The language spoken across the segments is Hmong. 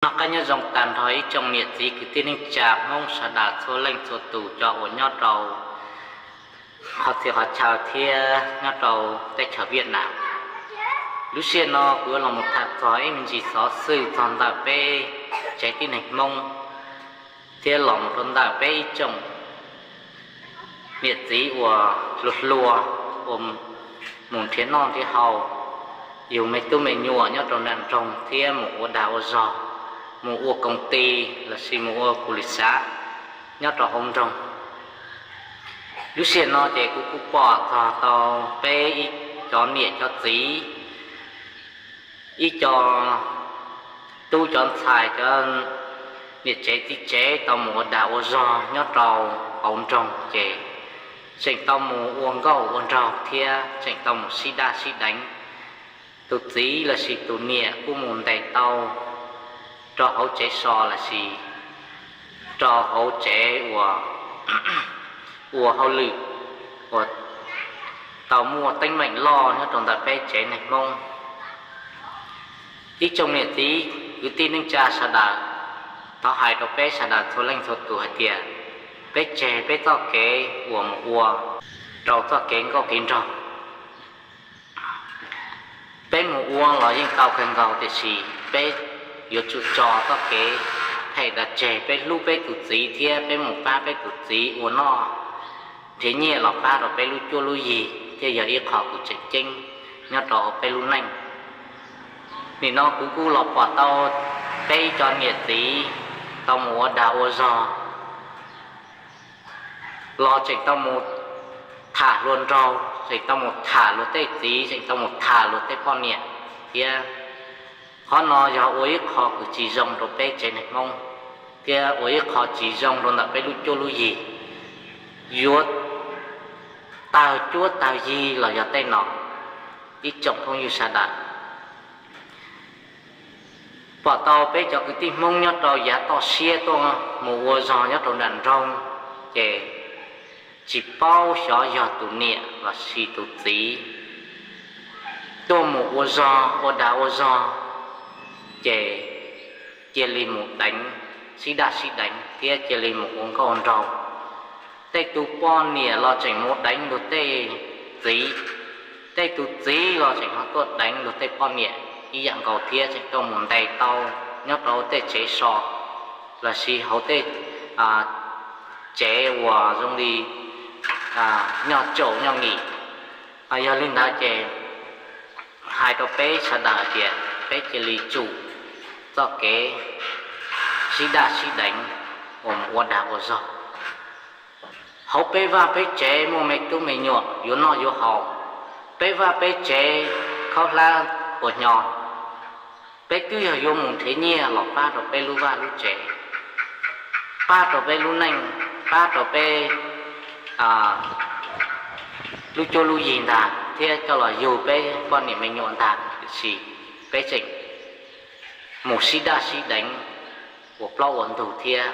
Noj qab nyob zoo tag nrho ib tsoom niam txiv kwv tij neej tsa Hmoob sawv daws txhua leej txhua tus cov uas nyob rau qhov txhia qhov chaw thiab nyob rau teb chaws Viaj Nam. Lub sij hawm no kuv yuav los mus tham txog ib me ntsis xov xwm txog ntawm peb tsev tib neeg Hmoob thiab los mus rau ntawm peb ib tsoom niam txiv uas hluas hluas uas mus nrhiav noj nrhiav haus, yug me tub me nyuam nyob rau nram nroog thiab mus ua dag ua zog, mus ua koom ti lossis mus ua kuv lis xav nyob rau hauv nroog. Lub sij hawm no ces kuv kuj pom txog tau peb ib cov niam cov txiv, ib co tub cov ntxhais, cov niam tsev txiv tsev tau mus ua dag ua zog nyob rau hauv nroog ces tseem tau mus ua nkauj ua nraug thiab tseem tau mus sib daj sib deev. Tus txiv lossis tus niam kuj mus ntes tau rau hauv tsev so lossis rau hauv tsev uas ua hauj lwm uas tau muaj teeb meem loj nyob rau ntawm peb tsev neeg Hmoob. Ib tsoom niam txiv kwv tij neej tsa sawv daws, thov hais rau peb sawv daws txhua leej txhua tus hais tias peb tseg peb txoj kev uas mus ua rau txoj kev nkauj kev nraug. Peb mus ua los yeej tau kawg nkaus tiam sis peb yuav tsum tso txoj kev phem ntawd tseg, peb hlub peb tus txiv thiab peb mus pab peb tus txiv ua noj nrhiav nyiaj los pab rau peb lub cuab lub yig thiaj yog ib qho kws tseem ceeb nyob rau peb lub neej. Nim no kuv kuj los pom tau peb ib co niam txiv tau mus ua dag ua zog los tseem tau mus tham hluas nraug, tseem tau mus tham luag tej txiv, tseem tau mus tham luag tej poj niam thiab. Qhov no yog ua ib qho kws tsis zoo rau peb tsev neeg Hmoob thiab ua ib qho tsis zoo rau ntawm peb lub cuab lub yig. Yuav tawg cuab tawg yig los yog tej no, ib tsoom phooj ywg sawv daws. Pom tau peb cov kwv tij Hmoob nyob rau yav toj siab tuaj mus ua zog nyob rau nram nroog, ces tsis paub xyov yog tus niam lossis tus txiv tuaj mus ua zog ua dag ua zog, ces cia li mus deev, sib daj sib deev thiab cia li mus ua nkauj nraug. Tej tus poj niam los tseem mus deev luag tej txiv, tej tus txiv los tseem ho tuaj deev luag tej poj niam ib yam nkaus thiab, tseem tuaj mus ntes tau nyob rau tej tsev so lossis hauv tej tsev uas zoo li nyob tsaum nyob nkim. Yog li ntawd ces hais rau peb sawv daws hais tias peb cia li tsum txoj kev sib daj sib deev uas mus ua dag ua zog. Hauv peb vaj peb tsev muaj me tub me nyuam yuav noj yuav haus, peb vaj peb tsev khaub hlab quas nyo, peb twb yog yuav mus nrhiav nyiaj los pab rau peb lub vaj lub tsev, pab rau peb lub neej, pab rau peb lub cuab lub yig ntag thiab coj los yug peb poj niam me nyuam ntag, tiam sis peb tseem mus sib daj sib deev ua plaub ua ntug thiab.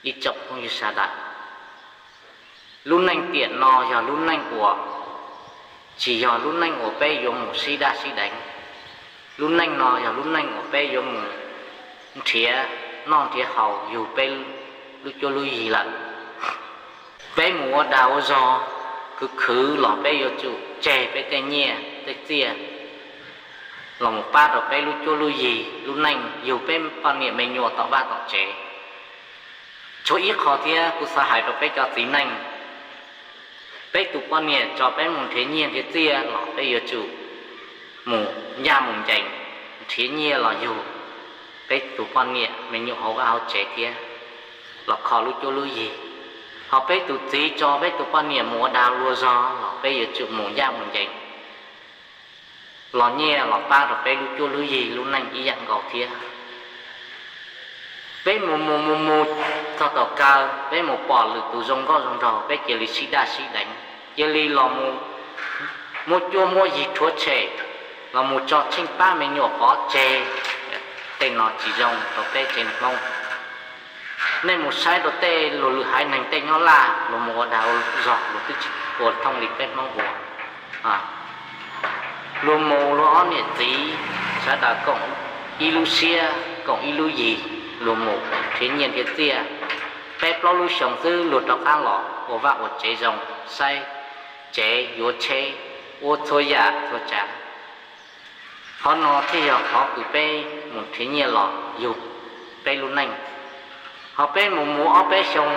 Ib tsoom phooj ywg sawv daws, lub neej tiam no yog lub neej uas tsis yog lub neej uas peb yuav mus sib daj sib deev. Lub neej no yog lub neej uas peb yuav mus nrhiav noj nrhiav haus yug peb lub cuab lub yig lawm. Peb mus ua dag ua zog khwv khwv los peb yuav tsum tseg peb tej nyiaj tej txiaj los mus pab rau peb lub cuab lub yig lub neej yug peb poj niam me nyuam tom vaj tom tsev. Tshuav ib qho thiab kuv xav hais rau peb cov txiv neej, peb tus poj niam tso peb mus nrhiav nyiaj nrhiav txiaj los peb yuav tsum mus ncaj mus ncees nrhiav nyiaj los yug peb tus poj niam me nyuam hauv vaj hauv tsev thiab los kho lub cuab lub yig. Ho peb tus txiv tso peb tus poj niam mus ua dag ua zog los peb yuav tsum mus ncaj mus ncees los nyiaj los pab rau peb lub cuab lub yig lub neej ib yam nkaus thiab. Peb mus mus mus mus txog tom kawg peb mus pom lwm tus zoo nkauj zoo nraug peb cia li sib daj sib deev, cia li los mus muab cuab muab yig rhuav tshem, los mus tso tsheej pab me nyuam pov tseg. Tej no tsis zoo rau peb tsev neeg Hmoob. Nej mus saib rau tej luag lwm haiv neeg tej nyob Laj luag mus ua dag ua zog luag twb tsis ua thooj li peb Hmoob ua. Luag mus luag ob niam txiv sawv daws koom ib lub siab koom ib lub yig, luag mus nrhiav nyiaj nrhiav txiaj, peb plaub lub xyoo xwb luag rov qab los ua vaj ua tsev zoo, saib tsev yuav tsheb, ua txhua yam txhua tsav. Qhov no thiaj yog qhov kws peb mus nrhiav nyiaj los yug peb lub neej. Ho peb mus mus ob peb xyoo,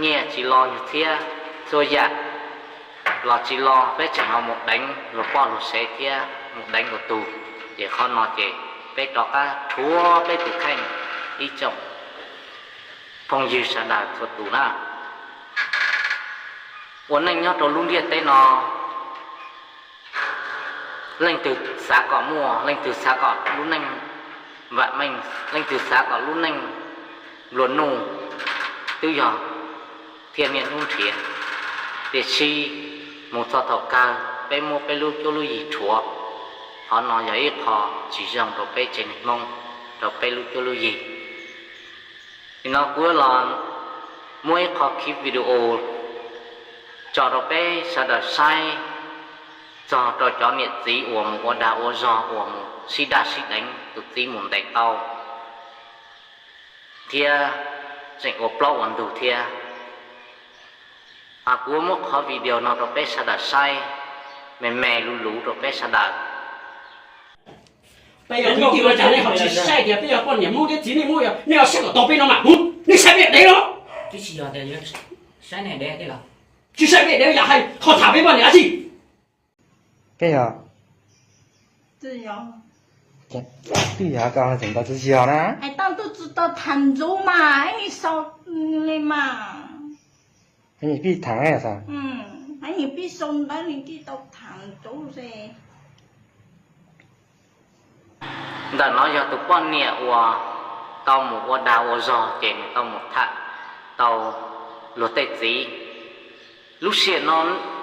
nyiaj tsis los yug txhiab, txhua yam los tsis los, peb tseem ho mus deev luag poj luag sev thiab mus deev luag tug, ces qhov no ces peb rov qab rhuav peb tus kheej. Ib tsoom phooj ywg sawv daws txhua tus na, ua neej nyob rau lub ntiaj teb no, leej twg xav kom muaj, leej twg xav kom lub neej vam meej, leej twg xav kom lub neej nplua nuj, twb yog thiaj niaj hnub nrhiav. Tiam sis mus txog thaum kawg peb muab peb lub cuab lub yig rhuav, qhov no yog ib qho tsis zoo rau peb tsev neeg Hmoob, rau peb lub cuab lub yig. Nim no kuv los muab ib qho clip video tso rau peb sawv daws saib, txog rau cov niam txiv uas mus ua dag ua zog, uas mus sib daj sib deev, tus txiv mus ntes tau thiab tseem ua plaub ua ntug thiab. Kuv muab qhov video no rau peb sawv daws saib me me luv luv rau peb sawv daws. Peb yog kwv tij ua cas nej ho tsis saib tias peb yog poj niam Hmoob thiab txiv nej muab, nej ho saib kom tau peb no mas, nej saib peb dev los? Tsis saib peb dev yam hais ho tham peb poj niam dab tsi? Peb yog, twb yog koj tseem tau tsis yog na. Hais tau twb tsis tau tham ntxuv mas, ib ni sau li mas. Pib tham, pib sau ntawv li tsis tau tham ntxuv xwb. Ntawm no yog tus poj niam uas tau mus ua dag ua zog ces nws tau mus tham tau luag tej txiv. Lub sij hawm no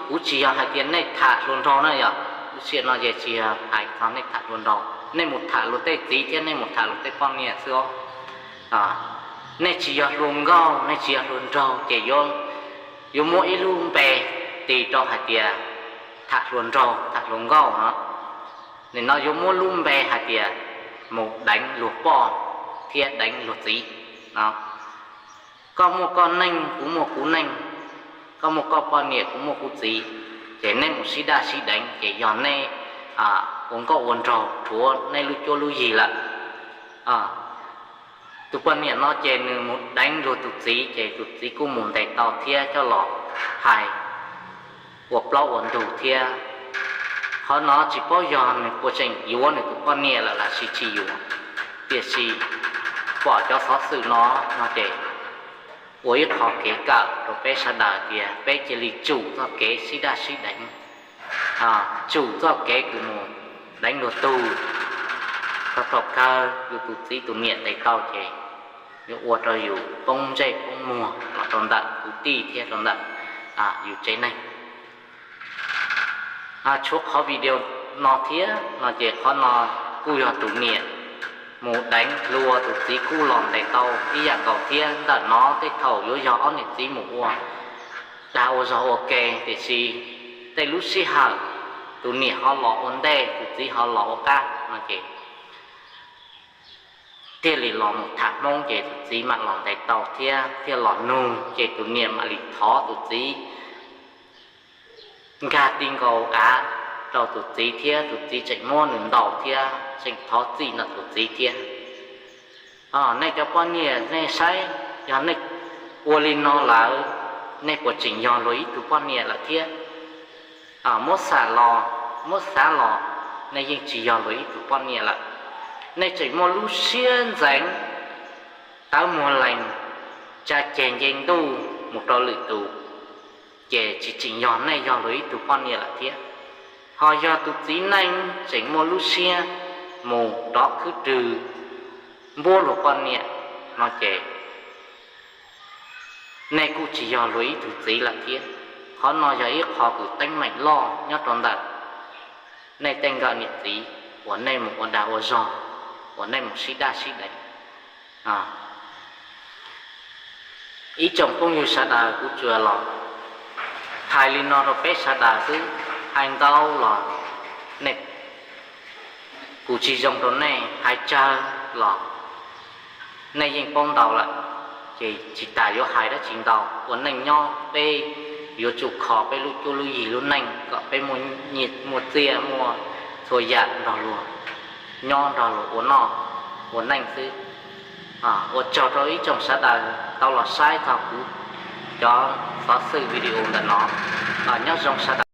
kuv tsis yog hais tias nej tham hluas nraug na yom, lub sij hawm no ces tsis yog hais txog nej tham hluas nraug, nej mus tham luag tej txiv thiab nej mus tham luag tej poj niam xwb os. Nej tsis yog hluas nkauj, nej tsis yog hluas nraug ces yuav, yuav muab ib lub npe tis rau hais tias tham hluas nraug tham hluas nkauj no. Nim no yuav muab lub npe hais tias mus deev luag poj thiab deev luag txiv no. Koj muaj koj neej, kuv muaj kuv neej, koj muaj koj poj niam, kuv muaj kuv txiv, ces nej mus sib daj sib deev ces yog nej ua nkauj ua nraug rhuav nej lub cuab lub yig lawm. Tus poj niam no ces nws mus deev luag tus txiv ces tus txiv kuj mus ntes tau thiab coj los hais ua plaub ua ntug thiab. Qhov no tsis paub yog nws puas tseem yuav nws tus poj niam lawm los sis tsis yuav, tiam sis pom cov xov xwm no, no ces ua ib qho kev kawm rau peb sawv daws tias peb cia li tsum txoj kev sib daj sib deev, tsum txoj kev kws mus deev luag tug. Thaum kawg yus tus txiv tus niam ntes tau ces yuav ua rau yus poob ntsej poob muag los rau ntawm kwv tij thiab rau ntawm yus tsev neeg. Tshuav qhov video no thiab no ces qhov no kuj yog tus niam mus deev hlua, tus txiv kuj los ntes tau ib yam nkaus thiab. Ntawm no tej thaum yuav yog ob niam txiv mus ua dag ua zog ua ke, tiam sis tej lub sij hawm tus niam ho los ua ntej, tus txiv ho los ua qab no ces thiaj li los mus tham Hmoob ces tus txiv mam los ntes tau thiab thiaj los nug ces tus niam mam li thov tus txiv, nkag ti nkaus av rau tus txiv thiab tus txiv tseem muab nws ntaus thiab tseem thov txim ntawm tus txiv thiab. Nej cov poj niam nej saib, yog nej ua li no lawm, nej puas tseem yog luag ib tug poj niam lawm thiab? Muab xam los, muab xav los, nej yeej tsis yog luag ib tug poj niam lawm. Nej tseem muaj lub siab ntxeev, tawv muag lees, tsa ceg nce ntuj mus rau lwm tus, ces tsis tseem yog nej yog luag ib tug poj niam lawm thiab. Ho yog tus txiv neej tseem muaj lub siab mus rov khwb rwg npuab luag poj niam no ces nej kuj tsis yog luag ib tug txiv lawm thiab. Qhov no yog ib qho kws teeb meem loj nyob rau ntawm nej tej nkawm niam txiv uas nej mus ua dag ua zog, uas nej mus sib daj sib deev. Ib tsoom phooj ywg sawv daws, kuv tsuas los hais li no rau peb sawv daws xwb, hais ntau los nej, kuv tsis zoo rau nej, hais tsawg los Nej yeej paub ntau lawm, ces tsis tas yuav hais dab tsi ntau. Ua neej nyob peb yuav tsum kho peb lub cuab lub yig lub neej kom peb muaj nyiaj muaj txiaj muaj txhua yam nrog luag nyob nrog luag ua noj ua neej xwb. Ua tsaug rau ib tsoom sawv daws tau los saib txog kuv cov xov xwm video ntawm no. Nyob zoo sawv daws.